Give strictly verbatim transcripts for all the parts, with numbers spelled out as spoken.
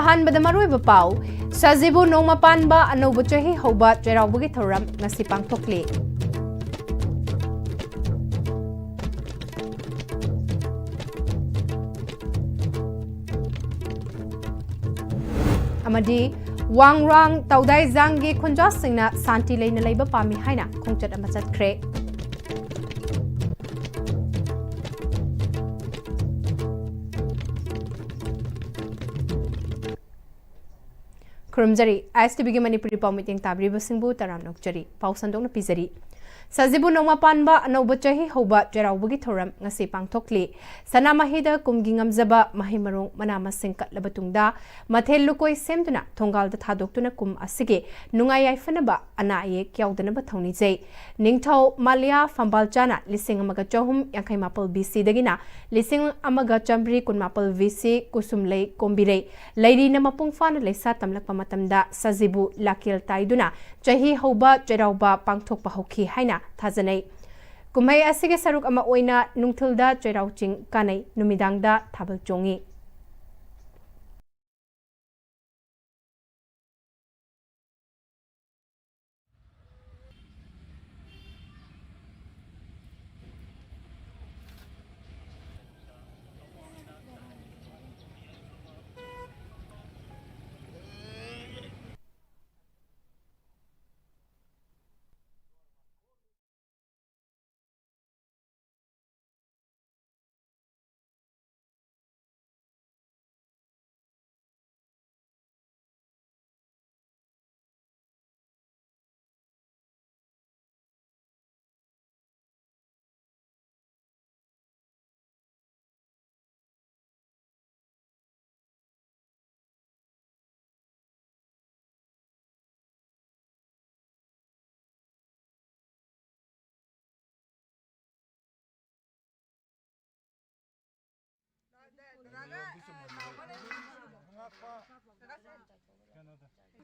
ꯑꯍꯥꯟꯕꯗ ꯃꯔꯨꯑꯣꯏꯕ ꯄꯥꯎ, ꯁꯖꯤꯕꯨ ꯅꯣꯡꯃ ꯄꯥꯟꯕ ꯑꯅꯧꯕ ꯆꯍꯤ ꯍꯧꯕ ꯆꯩꯔꯥꯎꯕꯒꯤ ꯊꯧꯔꯝ ꯉꯁꯤ ꯄꯥꯡꯊꯣꯛꯂꯤ꯫ ꯑꯃꯗꯤ ꯋꯥꯡꯔꯥꯡ ꯇꯧꯗꯥꯏꯖꯥꯡꯒꯤ ꯈꯨꯟꯖꯥꯁꯤꯡꯅ ꯁꯥꯟꯇꯤ ꯂꯩꯅ ꯂꯩꯕ ꯄꯥꯝꯃꯤ ꯍꯥꯏꯅ ꯈꯣꯡꯆꯠ ꯑꯃ ꯆꯠꯈ꯭ꯔꯦ꯫ ꯈꯨꯔꯨꯝꯖꯔꯤ꯫ ꯑꯥꯏ ꯑꯦꯁ ꯇꯤ ꯚꯤꯒꯤ ꯃꯅꯤꯄꯨꯔꯤ ꯄꯥꯎ ꯃꯤꯠꯌꯦꯡ ꯇꯥꯕꯤꯔꯤꯕꯁꯤꯡꯕꯨ ꯇꯔꯥꯝꯅ ꯑꯣꯛꯆꯔꯤ꯫ ꯄꯥꯎ ꯁꯟꯗꯣꯛꯅ ꯄꯤꯖꯔꯤ꯫ ꯁꯖꯤꯕꯨ ꯅꯣꯡꯃ ꯄꯥꯟꯕ ꯑꯅꯧꯕ ꯆꯍꯤ ꯍꯧꯕ ꯆꯩꯔꯥꯎꯕꯒꯤ ꯊꯧꯔꯝ ꯉꯁꯤ ꯄꯥꯡꯊꯣꯛꯂꯤ꯫ ꯁꯅꯥꯃꯍꯤꯗ ꯀꯨꯝꯒꯤ ꯉꯝꯖꯕ ꯃꯍꯩ ꯃꯔꯣꯡ ꯃꯅꯥ ꯃꯁꯤꯡ ꯀꯠꯂꯕ ꯇꯨꯡꯗ ꯃꯊꯦꯜ ꯂꯨꯀꯣꯏ ꯁꯦꯝꯗꯨꯅ ꯊꯣꯡꯒꯥꯜꯗ ꯊꯥꯗꯣꯛꯇꯨꯅ ꯀꯨꯝ ꯑꯁꯤꯒꯤ ꯅꯨꯡꯉꯥꯏ ꯌꯥꯏꯐꯅꯕ ꯑꯅꯥ ꯑꯌꯦꯛ ꯌꯥꯎꯗꯅꯕ ꯊꯧꯅꯤꯖꯩ꯫ ꯅꯤꯡꯊꯧ ꯃꯥꯂꯤꯌꯥ ꯐꯝꯕꯥꯜꯆꯥꯅ ꯂꯤꯁꯤꯡ ꯑꯃꯒ ꯆꯍꯨꯝ ꯌꯥꯡꯈꯩ ꯃꯥꯄꯜ ꯕꯤ ꯁꯤꯗꯒꯤꯅ ꯂꯤꯁꯤꯡ ꯑꯃꯒ ꯆꯥꯃꯔꯤ ꯀꯨꯟ ꯃꯥꯄꯜ ꯕꯤ ꯁꯤ ꯀꯨꯁꯨꯝꯂꯩ ꯀꯣꯝꯕꯤꯔꯩ ꯂꯩꯔꯤꯅ ꯃꯄꯨꯡ ꯐꯥꯅ ꯂꯩꯁꯥ ꯇꯝꯂꯛꯄ ꯃꯇꯝꯗ ꯁꯖꯤꯕꯨ ꯂꯥꯛꯀꯦꯜ ꯇꯥꯏꯗꯨꯅ ꯆꯍꯤ ꯍꯧꯕ ꯆꯩꯔꯥꯎꯕ ꯄꯥꯡꯊꯣꯛꯄ ꯍꯧꯈꯤ ꯍꯥꯏꯅ ꯊꯥꯖꯅꯩ꯫ ꯀꯨꯝꯍꯩ ꯑꯁꯤꯒꯤ ꯁꯔꯨꯛ ꯑꯃ ꯑꯣꯏꯅ ꯅꯨꯡꯊꯤꯜꯗ ꯆꯩꯔꯥꯎ ꯆꯤꯡ ꯀꯥꯅꯩ, ꯅꯨꯃꯤꯗꯥꯡꯗ ꯊꯥꯕꯜ ꯆꯣꯡꯉꯤ꯫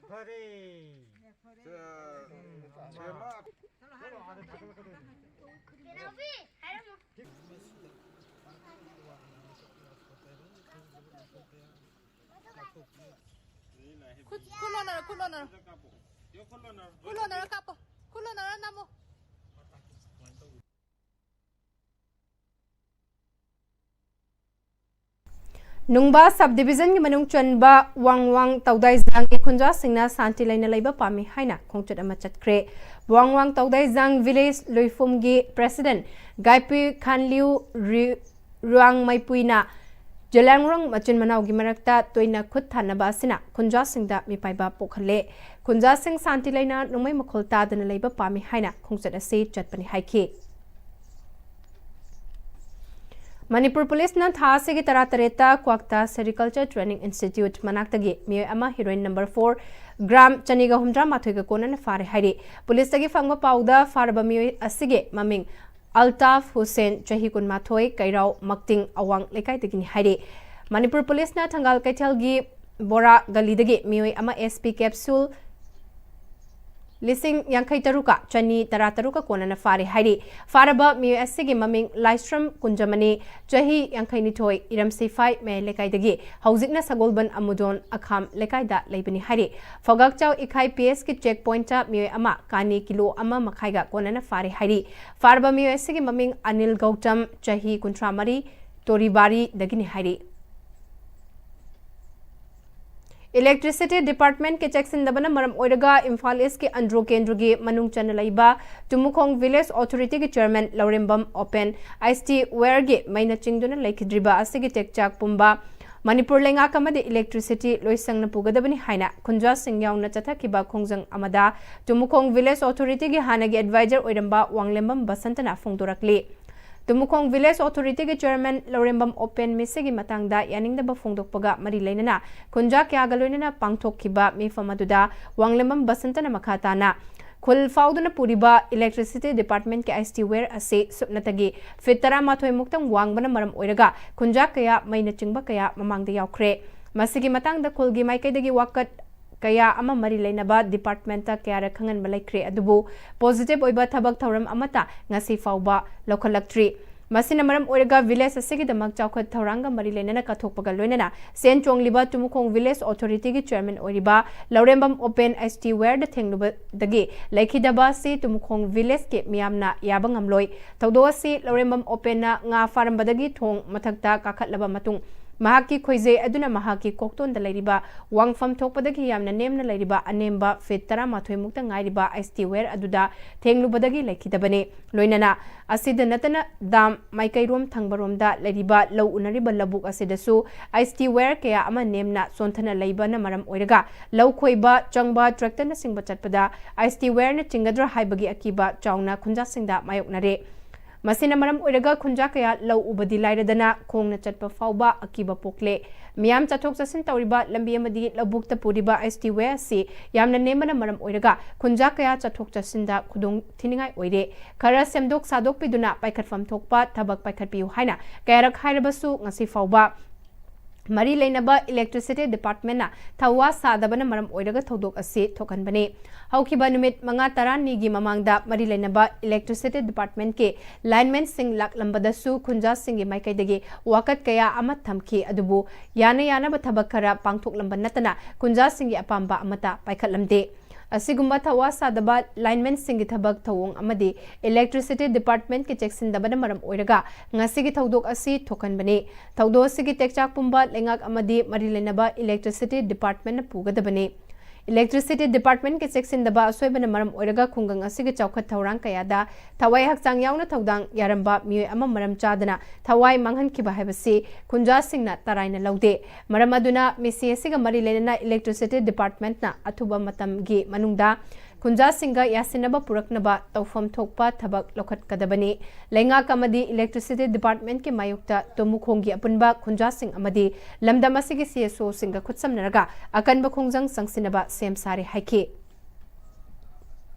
ꯐꯔꯦ꯫ ꯈꯨꯠ, ꯈꯨꯠ ꯂꯣꯟꯅꯔꯣ, ꯈꯨꯠ ꯂꯣꯟꯅꯔꯣ꯫ ꯈꯨꯠ ꯂꯣꯟꯅꯔꯣ ꯀꯥꯞꯄꯣ꯫ ꯈꯨꯠ ꯂꯣꯟꯅꯔꯣ ꯅꯝꯃꯣ꯫ ꯅꯨꯡꯕꯥ ꯁꯕ ꯗꯤꯕꯤꯖꯟꯒꯤ ꯃꯅꯨꯡ ꯆꯟꯕ ꯋꯥꯡꯋꯥꯡ ꯇꯧꯗꯥꯏꯖꯥꯡꯒꯤ ꯈꯨꯟꯖꯥꯁꯤꯡꯅ ꯁꯥꯟꯇꯤ ꯂꯩꯅ ꯂꯩꯕ ꯄꯥꯝꯃꯤ ꯍꯥꯏꯅ ꯈꯣꯡꯆꯠ ꯑꯃ ꯆꯠꯈ꯭ꯔꯦ꯫ ꯋꯥꯡꯋꯥꯡ ꯇꯧꯗꯥꯏꯖꯥꯡ ꯚꯤꯂꯦꯖ ꯂꯨꯏꯐꯨꯝꯒꯤ ꯄ꯭ꯔꯦꯁꯤꯗꯦꯟ ꯒꯥꯏꯄꯨꯏ ꯈꯥꯟꯂꯤꯎ ꯔꯤ-, ꯔꯨꯋꯥꯡꯃꯩꯄꯨꯏꯅ ꯖꯦꯂꯥꯡꯔꯣꯡ ꯃꯆꯤꯟ ꯃꯅꯥꯎꯒꯤ ꯃꯔꯛꯇ ꯇꯣꯏꯅ ꯈꯨꯠ ꯊꯥꯅꯕ ꯑꯁꯤꯅ ꯈꯨꯟꯖꯥꯁꯤꯡꯗ ꯃꯤꯄꯥꯏꯕ ꯄꯣꯛꯍꯜꯂꯦ꯫ ꯈꯨꯟꯖꯥꯁꯤꯡ ꯁꯥꯟꯇꯤ ꯂꯩꯅ ꯅꯣꯡꯃꯩ ꯃꯈꯣꯜ ꯇꯥꯗꯅ ꯂꯩꯕ ꯄꯥꯝꯃꯤ ꯍꯥꯏꯅ ꯈꯣꯡꯆꯠ ꯑꯁꯤ ꯆꯠꯄꯅꯤ ꯍꯥꯏꯈꯤ꯫ ꯃꯅꯤꯄꯨꯔ ꯄꯨꯂꯤꯁꯅ ꯊꯥ ꯑꯁꯤꯒꯤ ꯇꯔꯥꯇꯔꯦꯠꯇ ꯀ꯭ꯋꯥꯛꯇꯥ ꯁꯦꯔꯤꯀꯜꯆꯔ ꯇ꯭ꯔꯦꯅꯤꯡ ꯏꯟꯁꯇꯤꯇ꯭ꯌꯨꯠ ꯃꯅꯥꯛꯇꯒꯤ ꯃꯤꯑꯣꯏ ꯑꯃ ꯍꯤꯔꯣꯏꯟ ꯅꯝꯕꯔ ꯐꯣꯔ ꯒ꯭ꯔꯥꯝ ꯆꯅꯤꯒ ꯍꯨꯝꯗ꯭ꯔꯥ ꯃꯥꯊꯣꯏꯒ ꯀꯣꯟꯅꯅ ꯐꯥꯔꯦ ꯍꯥꯏꯔꯤ꯫ ꯄꯨꯂꯤꯁꯇꯒꯤ ꯐꯪꯕ ꯄꯥꯎꯗ ꯐꯥꯔꯕ ꯃꯤꯑꯣꯏ ꯑꯁꯤꯒꯤ ꯃꯃꯤꯡ ꯑꯜꯇꯥꯐ ꯍꯨꯁꯦꯟ, ꯆꯍꯤ ꯀꯨꯟꯃꯥꯊꯣꯏ, ꯀꯩꯔꯥꯎ ꯃꯛꯇꯤꯡ ꯑꯋꯥꯡ ꯂꯩꯀꯥꯏꯗꯒꯤꯅꯤ ꯍꯥꯏꯔꯤ꯫ ꯃꯅꯤꯄꯨꯔ ꯄꯨꯂꯤꯁꯅ ꯊꯪꯒꯥꯜ ꯀꯩꯊꯦꯜꯒꯤ ꯕꯣꯔꯥ ꯒꯂꯤꯗꯒꯤ ꯃꯤꯑꯣꯏ ꯑꯃ ꯑꯦꯁ ꯄꯤ ꯀꯦꯞꯁꯨꯜ ꯂꯤꯁꯤꯡ ꯌꯥꯡꯈꯩ ꯇꯔꯨꯛꯀ ꯆꯅꯤ ꯇꯔꯥ ꯇꯔꯨꯛꯀ ꯀꯣꯟꯅꯅ ꯐꯥꯔꯦ ꯍꯥꯏꯔꯤ꯫ ꯐꯥꯔꯕ ꯃꯤꯑꯣꯏ ꯑꯁꯤꯒꯤ ꯃꯃꯤꯡ ꯂꯥꯏꯁ꯭ꯔꯝ ꯀꯨꯟꯖꯃꯅꯤ, ꯆꯍꯤ ꯌꯥꯡꯈꯩꯅꯤꯊꯣꯏ, ꯏꯔꯝ ꯁꯤꯐꯥꯏ ꯃꯌꯥꯏ ꯂꯩꯀꯥꯏꯗꯒꯤ, ꯍꯧꯖꯤꯛꯅ ꯁꯒꯣꯜꯕꯟ ꯑꯃꯨꯗꯣꯟ ꯑꯈꯥꯝ ꯂꯩꯀꯥꯏꯗ ꯂꯩꯕꯅꯤ ꯍꯥꯏꯔꯤ꯫ ꯐꯧꯒꯥꯛꯆꯥꯎ ꯏꯈꯥꯏ ꯄꯤ ꯑꯦꯁꯀꯤ ꯆꯦꯛ ꯄꯣꯏꯟꯠꯇ ꯃꯤꯑꯣꯏ ꯑꯃ ꯀꯥꯅꯤ ꯀꯤꯂꯣ ꯑꯃ ꯃꯈꯥꯏꯒ ꯀꯣꯟꯅꯅ ꯐꯥꯔꯦ ꯍꯥꯏꯔꯤ꯫ ꯐꯥꯔꯕ ꯃꯤꯑꯣꯏ ꯑꯁꯤꯒꯤ ꯃꯃꯤꯡ ꯑꯅꯤꯜ ꯒꯧꯇꯝ, ꯆꯍꯤ ꯀꯨꯟꯊ꯭ꯔꯥ ꯃꯔꯤ, ꯇꯣꯔꯤꯕꯥꯔꯤꯗꯒꯤꯅꯤ ꯍꯥꯏꯔꯤ꯫ ꯏꯂꯦꯛꯇ꯭ꯔꯤꯁꯤꯇꯤ ꯗꯤꯄꯥꯔꯠꯃꯦꯟꯠꯀꯤ ꯆꯦꯛꯁꯤꯟꯗꯕꯅ ꯃꯔꯝ ꯑꯣꯏꯔꯒ ꯏꯝꯐꯥꯜ ꯏꯁ꯭ꯠꯀꯤ ꯑꯟꯗ꯭ꯔꯣ ꯀꯦꯟꯗ꯭ꯔꯒꯤ ꯃꯅꯨꯡ ꯆꯟꯅ ꯂꯩꯕ ꯇꯨꯃꯨꯈꯣꯡ ꯚꯤꯂꯦꯖ ꯑꯣꯊꯣꯔꯤꯇꯤꯒꯤ ꯆꯦꯌꯔꯃꯦꯟ ꯂꯧꯔꯦꯝꯕꯝ ꯑꯣꯄꯦꯟ ꯑꯥꯏꯁ ꯇꯤ ꯋꯦꯌꯔꯒꯤ ꯃꯩꯅ ꯆꯤꯡꯗꯨꯅ ꯂꯩꯈꯤꯗ꯭ꯔꯤꯕ ꯑꯁꯤꯒꯤ ꯇꯦꯛꯆꯥꯛ ꯄꯨꯝꯕ ꯃꯅꯤꯄꯨꯔ ꯂꯩꯉꯥꯛ ꯑꯃꯗꯤ ꯏꯂꯦꯛꯇ꯭ꯔꯤꯁꯤꯇꯤ ꯂꯣꯏꯁꯪꯅ ꯄꯨꯒꯗꯕꯅꯤ ꯍꯥꯏꯅ ꯈꯨꯟꯖꯥꯁꯤꯡ ꯌꯥꯎꯅ ꯆꯠꯊꯈꯤꯕ ꯈꯣꯡꯖꯪ ꯑꯃꯗ ꯇꯨꯃꯨꯈꯣꯡ ꯚꯤꯂꯦꯖ ꯑꯣꯊꯣꯔꯤꯇꯤꯒꯤ ꯍꯥꯟꯅꯒꯤ ꯑꯦꯗꯚꯥꯏꯖꯔ ꯑꯣꯏꯔꯝꯕ ꯋꯥꯡꯂꯦꯝꯕꯝ ꯕꯁꯟꯇꯅ ꯐꯣꯡꯗꯣꯔꯛꯂꯤ꯫ ꯇꯨꯃꯨꯈꯣꯡ ꯚꯤꯂꯦꯖ ꯑꯣꯊꯣꯔꯤꯇꯤꯒꯤ ꯆꯦꯌꯔꯃꯦꯟ ꯂꯧꯔꯦꯝꯕꯝ ꯑꯣꯄꯦꯟ ꯃꯤꯁꯤꯒꯤ ꯃꯇꯥꯡꯗ ꯌꯥꯅꯤꯡꯗꯕ ꯐꯣꯡꯗꯣꯛꯄꯒ ꯃꯔꯤ ꯂꯩꯅꯅ ꯈꯨꯟꯖꯥ ꯀꯌꯥꯒ ꯂꯣꯏꯅꯅ ꯄꯥꯡꯊꯣꯛꯈꯤꯕ ꯃꯤꯐꯝ ꯑꯗꯨꯗ ꯋꯥꯡꯂꯦꯝꯕꯝ ꯕꯁꯟꯇꯅ ꯃꯈꯥ ꯇꯥꯅ ꯈꯨꯜ ꯐꯥꯎꯗꯨꯅ ꯄꯨꯔꯤꯕ ꯏꯂꯦꯛꯇ꯭ꯔꯤꯁꯤꯇꯤ ꯗꯤꯄꯥꯔꯠꯃꯦꯟꯠꯀꯤ ꯑꯥꯏꯁ ꯇꯤ ꯋꯦꯌꯔ ꯑꯁꯤ ꯁꯨꯞꯅꯇꯒꯤ ꯐꯤꯠ ꯇꯔꯥꯃꯥꯊꯣꯏ ꯃꯨꯛꯇꯪ ꯋꯥꯡꯕꯅ ꯃꯔꯝ ꯑꯣꯏꯔꯒ ꯈꯨꯟꯖꯥ ꯀꯌꯥ ꯃꯩꯅ ꯆꯤꯡꯕ ꯀꯌꯥ ꯃꯃꯥꯡꯗ ꯌꯥꯎꯈ꯭ꯔꯦ꯫ ꯃꯁꯤꯒꯤ ꯃꯇꯥꯡꯗ ꯈꯨꯜꯒꯤ ꯃꯥꯏꯀꯩꯗꯒꯤ ꯋꯥꯀꯠ ꯀꯌꯥ ꯑꯃ ꯃꯔꯤ ꯂꯩꯅꯕ ꯗꯤꯄꯥꯔꯠꯃꯦꯟꯠꯇ ꯀꯌꯥꯔꯛ ꯈꯪꯍꯟꯕ ꯂꯩꯈ꯭ꯔꯦ, ꯑꯗꯨꯕꯨ ꯄꯣꯖꯤꯇꯤꯚ ꯑꯣꯏꯕ ꯊꯕꯛ ꯊꯧꯔꯝ ꯑꯃꯠꯇ ꯉꯁꯤ ꯐꯥꯎꯕ ꯂꯧꯈꯠꯂꯛꯇ꯭ꯔꯤ꯫ ꯃꯁꯤꯅ ꯃꯔꯝ ꯑꯣꯏꯔꯒ village ꯑꯁꯤꯒꯤꯗꯃꯛ ꯆꯥꯎꯈꯠ ꯊꯧꯔꯥꯡꯒ ꯃꯔꯤ ꯂꯩꯅꯅ ꯀꯠꯊꯣꯛꯄꯒ ꯂꯣꯏꯅꯅ ꯁꯦꯟ ꯆꯣꯡꯂꯤꯕ ꯇꯨꯃꯨꯈꯣꯡ village authority ꯒꯤ chairman ꯑꯣꯏꯔꯤꯕ ꯂꯧꯔꯦꯝꯕꯝ ꯑꯣꯄꯦꯟ, S T wire ꯗ ꯊꯦꯡꯂꯨꯕꯗꯒꯤ ꯂꯩꯈꯤꯗꯕ ꯑꯁꯤ ꯇꯨꯃꯨꯈꯣꯡ village ꯀꯤ ꯃꯤꯌꯥꯝꯅ ꯌꯥꯕ ꯉꯝꯂꯣꯏ꯫ ꯊꯧꯗꯣꯛ ꯑꯁꯤ ꯂꯧꯔꯦꯝꯕꯝ ꯑꯣꯄꯦꯟꯅ ꯉꯥ ꯐꯥꯔꯝꯕꯗꯒꯤ ꯊꯣꯡ ꯃꯊꯛꯇ ꯀꯥꯈꯠꯂꯕ ꯃꯇꯨꯡ ꯃꯍꯥꯛꯀꯤ ꯈꯣꯏꯖꯩ ꯑꯗꯨꯅ ꯃꯍꯥꯛꯀꯤ ꯀꯣꯛꯇꯣꯟꯗ ꯂꯩꯔꯤꯕ ꯋꯥꯡꯐꯝ ꯊꯣꯛꯄꯗꯒꯤ ꯌꯥꯝꯅ ꯅꯦꯝꯅ ꯂꯩꯔꯤꯕ ꯑꯅꯦꯝꯕ feet ꯇꯔꯥꯃꯥꯊꯣꯏ ꯃꯨꯛꯇ ꯉꯥꯏꯔꯤꯕ S T wire ꯑꯗꯨꯗ ꯊꯦꯡꯂꯨꯕꯗꯒꯤ ꯂꯩꯈꯤꯗꯕꯅꯤ꯫ ꯂꯣꯏꯅꯅ ꯑꯁꯤꯗ ꯅꯠꯇꯅ ꯗꯥꯝ ꯃꯥꯏꯀꯩꯔꯣꯝ ꯊꯪꯕꯔꯣꯝꯗ ꯂꯩꯔꯤꯕ ꯂꯧ ꯎꯅꯔꯤꯕ ꯂꯧꯕꯨꯛ ꯑꯁꯤꯗꯁꯨ S T wire ꯀꯌꯥ ꯑꯃ ꯅꯦꯝꯅ ꯆꯣꯟꯊꯅ ꯂꯩꯕꯅ ꯃꯔꯝ ꯑꯣꯏꯔꯒ ꯂꯧ ꯈꯣꯏꯕ ꯆꯪꯕ tractor ꯅꯆꯤꯡꯕ ꯆꯠꯄꯗ S T wire ꯅ ꯆꯤꯡꯒꯗ꯭ꯔꯥ ꯍꯥꯏꯕꯒꯤ ꯑꯀꯤꯕ ꯆꯥꯎꯅ ꯈꯨꯟꯖꯥꯁꯤꯡꯗ ꯃꯥꯌꯣꯛꯅꯔꯦ꯫ ꯃꯁꯤꯅ ꯃꯔꯝ ꯑꯣꯏꯔꯒ ꯈꯨꯟꯖꯥ ꯀꯌꯥ ꯂꯧ ꯎꯕꯗꯤ ꯂꯥꯏꯔꯗꯅ ꯈꯣꯡꯅ ꯆꯠꯄ ꯐꯥꯎꯕ ꯑꯀꯤꯕ ꯄꯣꯛꯂꯦ꯫ ꯃꯤꯌꯥꯝ ꯆꯠꯊꯣꯛ ꯆꯠꯁꯤꯟ ꯇꯧꯔꯤꯕ ꯂꯝꯕꯤ ꯑꯃꯗꯤ ꯂꯧꯕꯨꯛꯇ ꯄꯨꯔꯤꯕ S T wire ꯑꯁꯤ ꯌꯥꯝꯅ ꯅꯦꯝꯕꯅ ꯃꯔꯝ ꯑꯣꯏꯔꯒ ꯈꯨꯟꯖꯥ ꯀꯌꯥ ꯆꯠꯊꯣꯛ ꯆꯠꯁꯤꯟꯗ ꯈꯨꯗꯣꯡ ꯊꯤꯅꯤꯡꯉꯥꯏ ꯑꯣꯏꯔꯦ꯫ ꯈꯔ ꯁꯦꯝꯗꯣꯛ ꯁꯥꯗꯣꯛꯄꯤꯗꯨꯅ ꯄꯥꯏꯈꯠꯐꯝ ꯊꯣꯛꯄ ꯊꯕꯛ ꯄꯥꯏꯈꯠꯄꯤꯌꯨ ꯍꯥꯏꯅ ꯀꯌꯥꯔꯛ ꯍꯥꯏꯔꯕꯁꯨ ꯉꯁꯤ ꯐꯥꯎꯕ ꯃꯔꯤ ꯂꯩꯅꯕ electricity department ꯅ ꯊꯧꯋꯥ ꯁꯥꯗꯕꯅ ꯃꯔꯝ ꯑꯣꯏꯔꯒ ꯊꯧꯗꯣꯛ ꯑꯁꯤ ꯊꯣꯛꯍꯟꯕꯅꯤ꯫ ꯍꯧꯈꯤꯕ ꯅꯨꯃꯤꯠ ꯃꯉꯥ ꯇꯔꯥꯅꯤꯒꯤ ꯃꯃꯥꯡꯗ ꯃꯔꯤ ꯂꯩꯅꯕ electricity department ꯀꯤ lineman ꯁꯤꯡ ꯂꯥꯛꯂꯝꯕꯗꯁꯨ ꯈꯨꯟꯖꯥꯁꯤꯡꯒꯤ ꯃꯥꯏꯀꯩꯗꯒꯤ ꯋꯥꯀꯠ ꯀꯌꯥ ꯑꯃ ꯊꯝꯈꯤ, ꯑꯗꯨꯕꯨ ꯌꯥꯅ ꯌꯥꯅꯕ ꯊꯕꯛ ꯈꯔ ꯄꯥꯡꯊꯣꯛꯂꯝꯕ ꯅꯠꯇꯅ ꯈꯨꯟꯖꯥꯁꯤꯡꯒꯤ ꯑꯄꯥꯝꯕ ꯑꯃꯠꯇ ꯄꯥꯏꯈꯠꯂꯝꯗꯦ꯫ ꯑꯁꯤꯒꯨꯝꯕ ꯊꯧꯋꯥ ꯁꯥꯗꯕ lineman ꯁꯤꯡꯒꯤ ꯊꯕꯛ ꯊꯧꯑꯣꯡ ꯑꯃꯗꯤ electricity department ꯀꯤ ꯆꯦꯛꯁꯤꯟꯗꯕꯅ ꯃꯔꯝ ꯑꯣꯏꯔꯒ ꯉꯁꯤꯒꯤ ꯊꯧꯗꯣꯛ ꯑꯁꯤ ꯊꯣꯛꯍꯟꯕꯅꯤ꯫ ꯊꯧꯗꯣꯛ ꯑꯁꯤꯒꯤ ꯇꯦꯛꯆꯥꯛ ꯄꯨꯝꯕ ꯂꯩꯉꯥꯛ ꯑꯃꯗꯤ ꯃꯔꯤ ꯂꯩꯅꯕ electricity department ꯅ ꯄꯨꯒꯗꯕꯅꯤ꯫ Electricity department ꯀꯤ ꯆꯦꯛꯁꯤꯟꯗꯕ ꯑꯁꯣꯏꯕꯅ ꯃꯔꯝ ꯑꯣꯏꯔꯒ ꯈꯨꯡꯒꯪ ꯑꯁꯤꯒꯤ ꯆꯥꯎꯈꯠ ꯊꯧꯔꯥꯡ ꯀꯌꯥꯗ ꯊꯋꯥꯏ ꯍꯛꯆꯥꯡ ꯌꯥꯎꯅ ꯊꯧꯗꯥꯡ ꯌꯥꯔꯝꯕ ꯃꯤꯑꯣꯏ ꯑꯃ ꯃꯔꯝ ꯆꯥꯗꯅ ꯊꯋꯥꯏ ꯃꯥꯡꯍꯟꯈꯤꯕ ꯍꯥꯏꯕꯁꯤ ꯈꯨꯟꯖꯥꯁꯤꯡꯅ ꯇꯔꯥꯏꯅ ꯂꯧꯗꯦ꯫ ꯃꯔꯝ ꯑꯗꯨꯅ ꯃꯤꯁꯤ ꯑꯁꯤꯒ ꯃꯔꯤ ꯂꯩꯅꯅ electricity department ꯅ ꯑꯊꯨꯕ ꯃꯇꯝꯒꯤ ꯃꯅꯨꯡꯗ ꯈꯨꯟꯖꯥꯁꯤꯡꯒ ꯌꯥꯁꯤꯟꯅꯕ ꯄꯨꯔꯛꯅꯕ ꯇꯧꯐꯝ ꯊꯣꯛꯄ ꯊꯕꯛ ꯂꯧꯈꯠꯀꯗꯕꯅꯤ꯫ ꯂꯩꯉꯥꯛ ꯑꯃꯗꯤ electricity department ꯀꯤ ꯃꯥꯌꯣꯛꯇ ꯇꯣꯃꯨꯈꯣꯡꯒꯤ ꯑꯄꯨꯟꯕ ꯈꯨꯟꯖꯥꯁꯤꯡ ꯑꯃꯗꯤ ꯂꯝꯗꯝ ꯑꯁꯤꯒꯤ C S O ꯁꯤꯡꯒ ꯈꯨꯠꯁꯝꯅꯔꯒ ꯑꯀꯟꯕ ꯈꯣꯡꯖꯪ ꯆꯪꯁꯤꯟꯅꯕ ꯁꯦꯝ ꯁꯥꯔꯦ ꯍꯥꯏꯈꯤ꯫